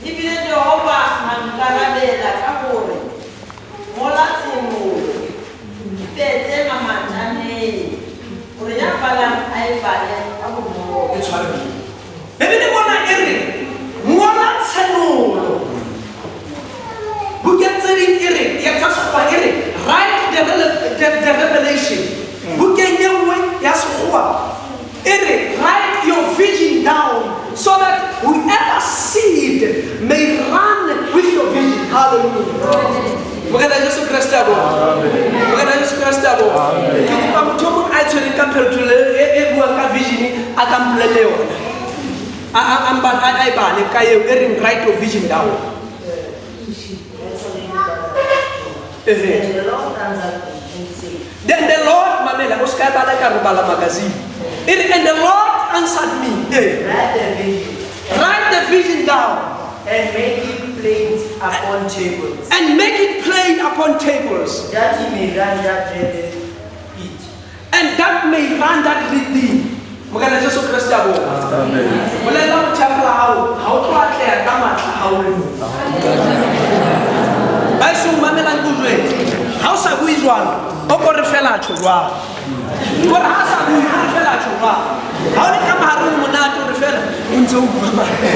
Ebile Jehova a nkarabela ka ho re, Ngola tshenolo, ipetle mamatjaneng, hore ya balang a e bale ka bonolo. E tshware moo. Bibele mona e re, Ngola tshenolo. Bukeng tse ding e re, ya tsa Sekgowa e re, Write the revelation. Bukeng e nngwe ya Sekgowa e re, Write your vision down so that whoever see it may run with your vision. Hallelujah. Morena Jesu Kreste a bona. Morena Jesu Kreste a bona. Ke kopa motho o mong a e tshwereng ka phetolelo e buang ka vision a ka mpolelle yona. A e bale ka eo e reng write your vision down. Ehe. And the Lord answered me and said, Then the Lord, mamela, o ska e bala ka robala magazine. E re, and the Lord answered me, Write the vision write the vision down and make it plain upon tables, and make it plain upon tables, that he may run that readeth it. and that may run that read thee. Morena Jesu Kreste a bona. Bolella motho ya pela hao, ha o tlo atleha ka matla ha o le mong. Ba esong mamelang ke o jwetse. Ha o sa bue jwalo, o ko re fela tjho jwalo. Kore ha sa bue, o re fela tjho jwalo. Ha o le ka mahareng monate, o re fela, o ntse o bua mane.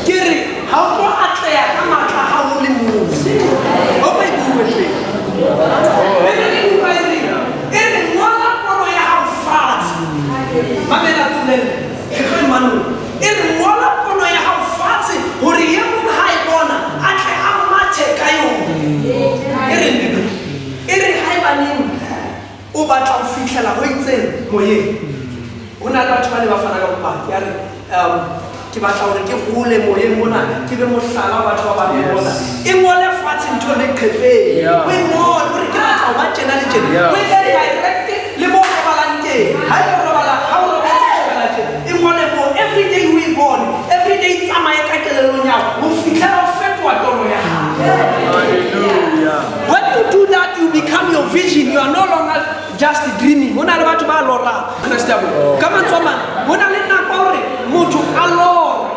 Ke re, ha o tlo atleha ka matla ha o le mong. O ko e bue teng. Bibele e bua e reng? E re, ngola pono ya hao fatshe. Mamela polelo, ke tlo e manolla. E re, ngola pono ya hao fatshe hore e mong ha e bona, a tle a mathe ka yona. E reng Bibele? E re haebaneng o batla ho fihlela ho itseng moyeng. Ho na le batho ba ne ba fana ka bopaki, a re, ke batla hore ke hole moyeng mona, ke be mohlala wa batho ba bang mona. E ngole fatshe ntho le qhepeng. O e ngole, o re ke batla ho ba tjena le tjena. O e behe direct le moo o robalang teng. Ha eba o robala, ha o robetse o shebela tjena. E ngole moo, every day o e bone, every day e tsamaye ka kelellong ya hao, ho fihlela o fetoha toro ya hao. Hallelujah. When you do that, you become your vision. You are no longer just dreaming. Ho na le batho ba lorang. Kreste a bua. Ka mantswe a mang, ho na le nako ya hore motho a lore.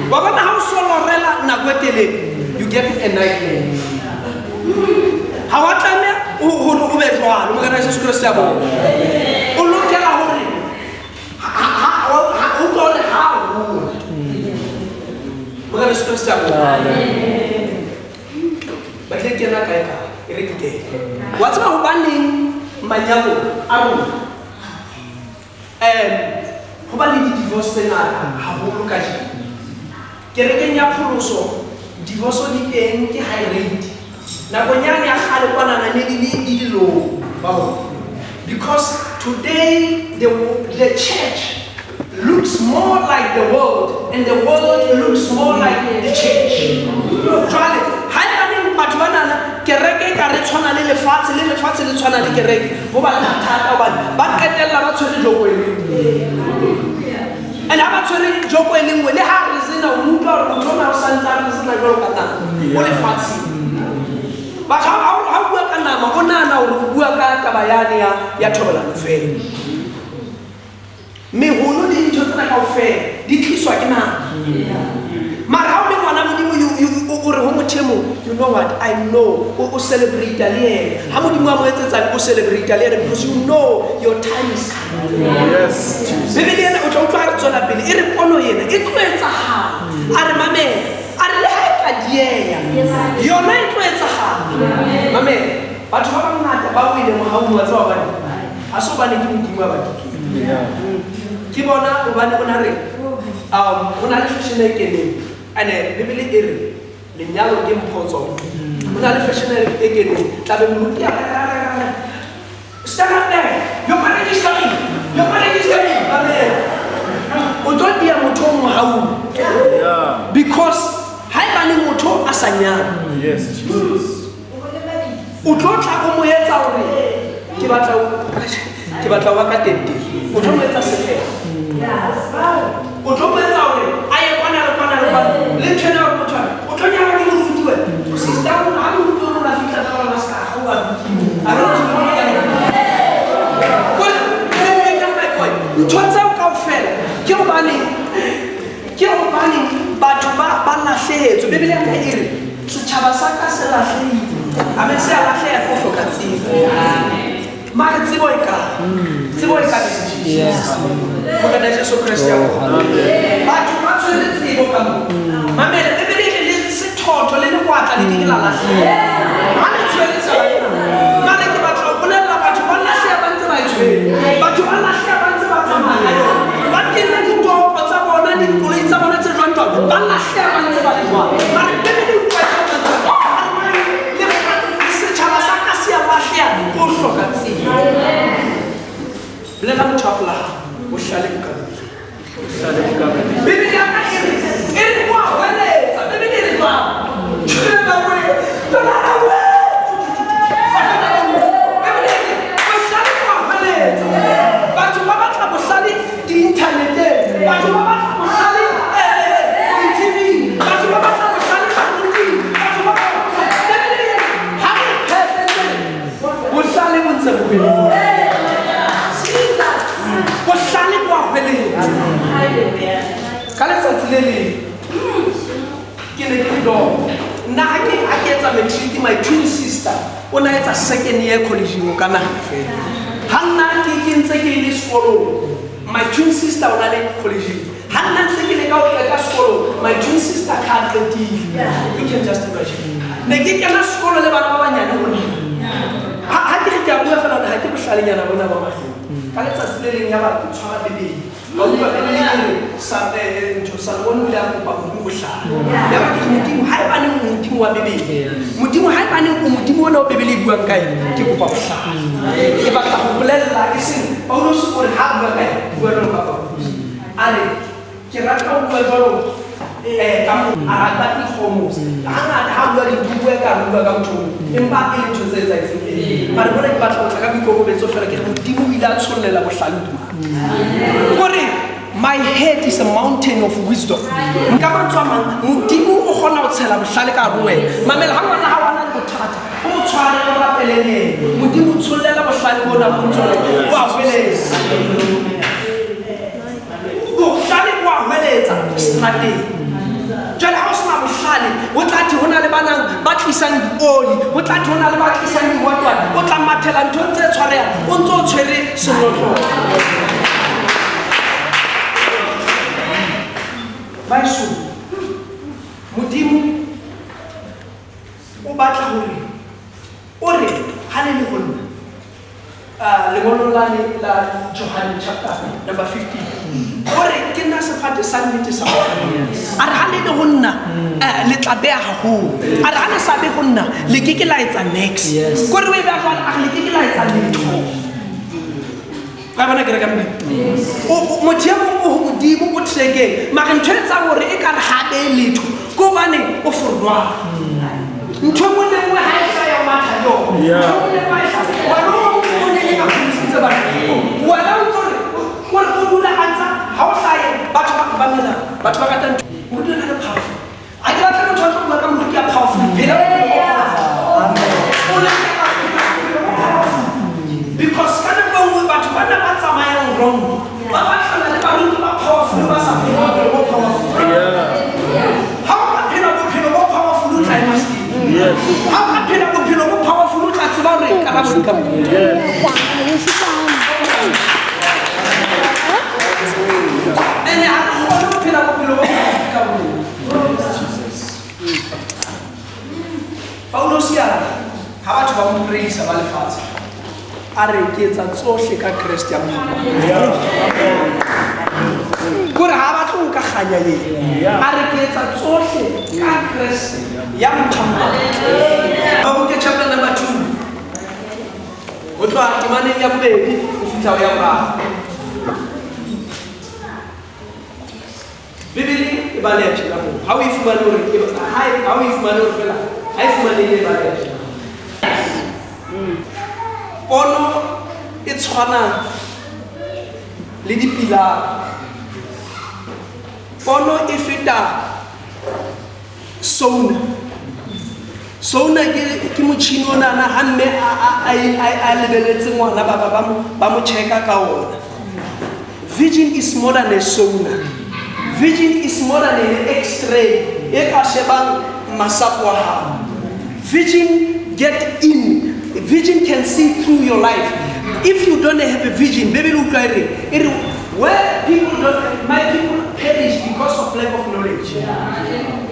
Wa bona ha o so lorela nako e telele, you get a nightmare. Ha wa tlameha hore o be jwalo. Morena Jesu Kreste a bua. O lokela hore ha o utlwa hore ha a hola. Morena Jesu Kreste a bua. Ba tle kena kae kae, e re ke kene. Wa tseba hobaneng manyalo a rona, ho ba le di-divorce tse ngata haholo kajeno. Kerekeng ya pholoso, divorce di teng ke high rate. Nakong yane ya kgale kwanana ne di le di le low, ba bona. Because today the church looks more like the world and the world looks more like the church. Jwale, haebaneng batho ba nana kereke e ka re tshwana le lefatshe, le lefatshe le tshwana le kereke, ho ba le mathata hobane ba qetella ba tshwere joko e le nngwe. And ha ba tshwere joko e le nngwe, le ha re sena, o utlwa hore motho ona o sa ntse a re sena jwalo ka nama, o lefatsheng. Batho ha o bua ka nama, o nahana hore o bua ka taba yane ya thobalano fela. Meholo le dintho tsena kaofela di tliswa ke nama. Mara ha o le ngwana Modimo, o re ho motho e mong, you know what, I know, o celebrate le yena. Ha Modimo a mo etsetsang, o celebrate le yena because you know your time is coming. Yes, Jesus. Bibele ena o tla utlwa ha re tswela pele, e re pono ena e tlo etsahala. A re mamela, a re le ha e ka dieha, yona e tlo etsahala. Mamela, batho ba bangata ba wele mohaung wa tseba hobane ha se hobane ke Modimo a ba dikile. Ke bona hobane o na re, ho na le fashion e keneng. Ene Bibele e re lenyalo ke mpho tswa ho Modimo. Ho na le fashion e keneng. Tla be moruti a re, re, re, re, stand up there. Your marriage is coming. Your marriage is coming. Amen. O tlo dia motho o mohaung. Because haebane motho a sa nyala. Yes, Jesus. O tlo tla o mo etsa hore ke batla o, ke batla ho ba ka tenteng. O tlo mo etsa sefela. O tlo mo etsa hore a ye kwana le kwana le kwana. Le ntho ena hore motho a re, o tlo nyalwa ke moruti wena. O sister o ha moruti o rona fihla ka bana ba ska ha o ba ruti. A re motho o nyalwa ke moruti. Kore, le ka nako e, ntho tseo kaofela ke hobane, ke hobane batho ba lahlehile. lahlehile. Amen, se a lahleha ke ho hloka tsebo. Mare tsebo e kae? Tsebo e ka Yes. Morena Jesu Kreste ya Oh, batho ba tshwere tsebo ka moo. Mamela, Bibele e re le sethotho le lekwatla le ke ke la lahleha. Ha le tshwere taba ena. Mare ke batla ho bolella batho ba lahleha ba ntse ba e tshwere. Batho ba lahleha ba ntse ba tsamaya ka yona. Ba kenne ditopo tsa bona le dikoloi tsa bona tse jwang jwang. Ba lahleha ba ntse ba le jwang. Mare Bibele e bua ka mantswe a. A re, mare lefatshe, setjhaba sa ka se a lahleha ke ho hloka tsebo. Bolela motho wa pela hao, bohlale bo ka Bibeleng. Bibele ya ka e re, e re wa hweletsa. Bibele e re jwang? Tjhela we, tjhela we. Bibele e re, bohlale bo a hweletsa. Batho ba batla bohlale di-inthaneteng. Batho ba batla bohlale, di-T V. Batho ba batla bohlale baruting. Batho ba batla bohlale. Bibele e re, ha re phetletse, bohlale bo ntse bo hweletsa. Bohlale bo a hweletsa. Ka letsatsi le leng, ke ne ke le dog. Nna ha ke, ha ke etsa matric, my twin sister o na etsa second year college o ka nahana fela. Ha nna ke, ke ntse ke le sekolong, my twin sister o na le college. Ha nna ntse ke leka ho qeta sekolong, my twin sister ka qetile. You can just imagine. Ne ke kena sekolo le bana ba banyane ho nna. Ha, ha ke re ke a bua fela hore ha ke bohlalenyana bona ba mahlong. Ka letsatsi le leng ya ba ke tshwara Bibele. Ka utlwa Bibele e re, sa, ntho, Salomone o ile a kopa Modimo bohlale. Ya ba ke re, Modimo, haebaneng o Modimo wa Bibele. Modimo, haebaneng o Modimo ona o Bibele e buang ka ena, ke kopa bohlale. Ke batla ho bolella, e seng Paulus o re ha a bua ka ena, bua jwalo ka Paulus. A re, ke rata ho bua jwalo, ka mo, a rata ikgomosa. Hangata ha bua dintho, o bua ka re bua ka motho o mong, empa e le ntho tse etsahetseng pele. Mare mona ke batla ho tla ka boikokobetso fela, ke re Modimo o ile a tshollela bohlale hodima. Kore, my head is a mountain of wisdom. Ka mantswe a mang, Modimo o kgona ho tshela bohlale ka hare ho wena. Mamela, ha ngwana hao a na le bothata, o mo tshware, o rapele le yena. Modimo o tshollela bohlale bona bo ntse hore o a hweletsa. Bohlale bo a hweletsa strateng. Jwale ha o sena bohlale, ho tla thwe ho na le ba nang ba tlisang dioli, ho tla thwe ho na le ba tlisang diwatwane, o tla mathela nthong tse tshwarehang, o ntso o tshwere senotlolo. Baeso, Modimo o batla hore o re ha le le ho nna, lengolong la le, la Johanne chapter number 15, o re ke nna sefate sa nnete sa bophelo. A re ha le le ho nna, le tla beha haholo. A re ha le sa be ho nna, le ke ke la etsa niks. Kore o e beha jwale, a re le ke ke la etsa letho. Ka bona kereke ya Modimo? Motho e mong o ho Modimo, o thekeng. Mare ntho e etsang hore e ka re ha behe letho, ke hobane o forwang. Ntho e nngwe le nngwe ha e hlaya o matha le yona. Ntho e nngwe le nngwe ha e hlaya, wena o mong o ne le ka pholositse batho. Wena o ntso re, o re o dula a ntsa, ha o hlahe, batho ba mamela, batho ba rata ntho. O dula le powerful. Ha ke batle motho a tlo bua ka moruti ya powerful. Phela bophelo bo powerful. O lokela ho phela bophelo bo powerful. Because ka nako e nngwe batho bana ba tsamayang wrong, ba batlana le baruti ba powerful ba sa phele bophelo bo powerful. Ha o ka phela bophelo bo powerful, o tla ema seteng. Ha o ka phela bophelo bo powerful, o tla tseba hore karabo di ka Modimo. Ene ha re kgone ho phela bophelo bo powerful ka borona. Paulus a re, ha batho ba mo praise ba lefatshe, a re ke etsa tsohle ka Kreste ya Modimo. Kore ha batle ho ka kganya yena. A re ke etsa tsohle ka Kreste ya mphang matla. Habakuke chapter number 2. Ho tloha temaneng ya bobedi ho fihla ho ya boraro. Bibele e baleha tjena moo. Ha o e fumane hore e ba-, ha e, ha o e fumane hore fela, ha e fumane e baleha tjena. Pono e tshwana le dipilara. Pono e feta souna. Souna ke motjhini onana ha mme a lebeletse ngwana ba ba ba mo checka ka ona. Vision is more than a souna. Vision is more than an x-ray e ka shebang masapo a hao. Vision get in. Vision can see through your life. If you don't have a vision, maybe look like it. Where people don't, my people perish because of lack of knowledge.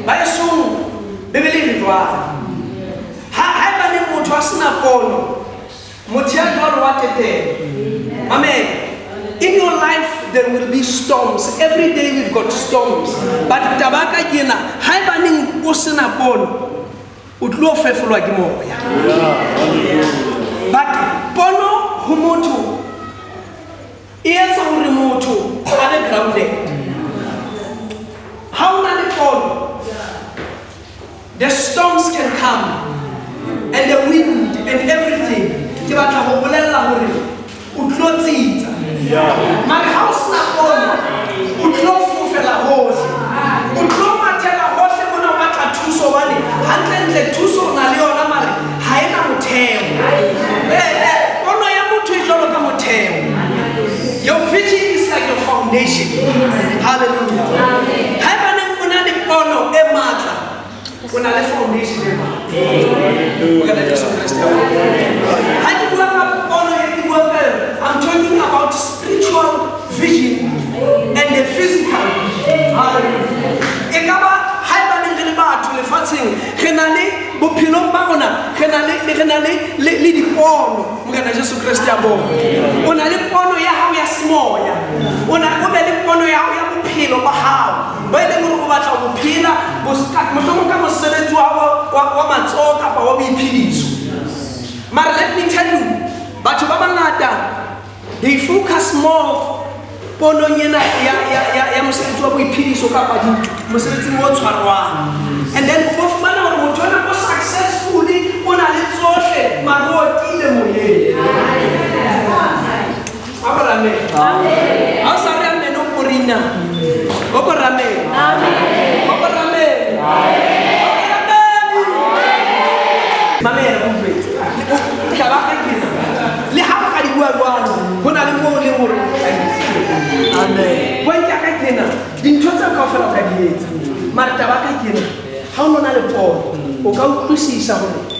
By so, baby, live ha haebane motho a sena pono, motho ya jwalo wa tetela. Amen. In your life there will be storms. Every day we've got storms. But taba ka ke ena, haebaneng o sena pono, o tlo fefolwa ke moya. But pono ho motho e etsa hore motho a be grounded. Ha o na le pono, the storms can come and the wind and everything. Ke batla ho bolella hore o tlo tsitsa. Mare ha o sena pono, o tlo fofela hohle. O tlo mathela hohle mona o batla thuso hobane hantlentle thuso o na le yona mare ha ena motheo. Pono ya motho e jwalo ka motheo. Your vision is like your foundation. Hallelujah. Haebaneng o na le pono e matla, o na le foundation e matla. Morena Jesu Kreste. Ha ke bua ka pono e ke bua ka yona, I'm talking about spiritual vision and the physical vision. Hallelujah. E ka ba haebaneng re le batho lefatsheng, re na le bophelong ba rona, re na le dipono. Morena Jesu Kreste a bona. O na le pono ya hao ya semoya. O be le pono ya hao ya bophelo ba hao. Ba e leng hore o batla ho phela, mohlomong ka mosebetsi wa matsoho kapa wa boiphediso. Mara let me tell you, batho ba bangata, they focus more ponong ena ya mosebetsi wa boiphediso kapa mosebetsing o tshwarwang. And then o fumana hore motho ona o successfully, o na le tsohle, mare o tiile moyeng. A ko ramele. Ha o sa re amen, o ko re na. O ko ramele. O ko ramele. O ko ramele. Mamela, o utlwetse. Taba ka ke ena. Le ha o ka di bua jwalo, ho na le moo leng hore o tla di tseba. Amen. Point ya ka ke ena, dintho tseo kaofela o ka di etsa. Mara taba ka ke ena, ha o no na le pono, o ka utlwisisa hore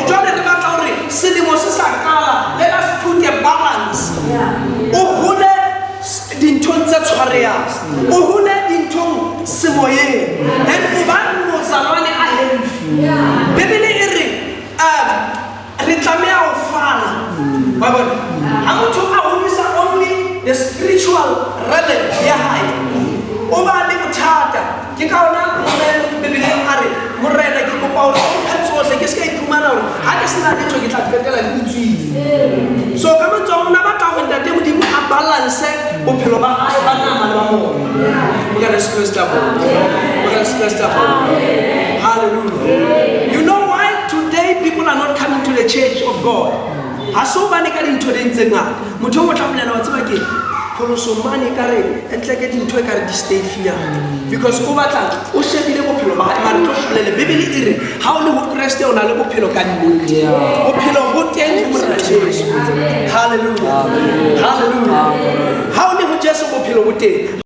jwale re batla hore selemo se sa qala, let us put a balance. O hole dinthong tse tshwarehang, o hole dinthong semoyeng, then o ba mozalwane a healthy. Bibele e re re tlameha ho fana. Wa bona? Ha motho a hodisa only the spiritual realm ya hae, o ba le bothata. Ke ka hona Bibeleng a re, Morena ke kopa hore o mphe tsohle, ke se ka iphumana hore ha ke sena letho ke tla qetela ke utswitse. So ka mantswe a mang, o na batla hore Ntate Modimo a balance bophelo ba hae ba nama le ba moya. Morena Jesu Kreste a bona. Morena Jesu Kreste a bona. Hallelujah. You know why today people are not coming to the church of God? Ha se hobane ka dintho di ntse ngata. Motho o tla bolela wa tseba ke pholoso mane ka re ntle ke dintho e ka re di stay-nyana. Because o batla o shebile bophelo ba hae, mare tlo bolele Bibele e re ha o le ho Kreste o na le bophelo ka nnete. Bophelo bo teng ho Morena Jesu. Hallelujah. Hallelujah. Ha o le ho Jesu bophelo bo teng.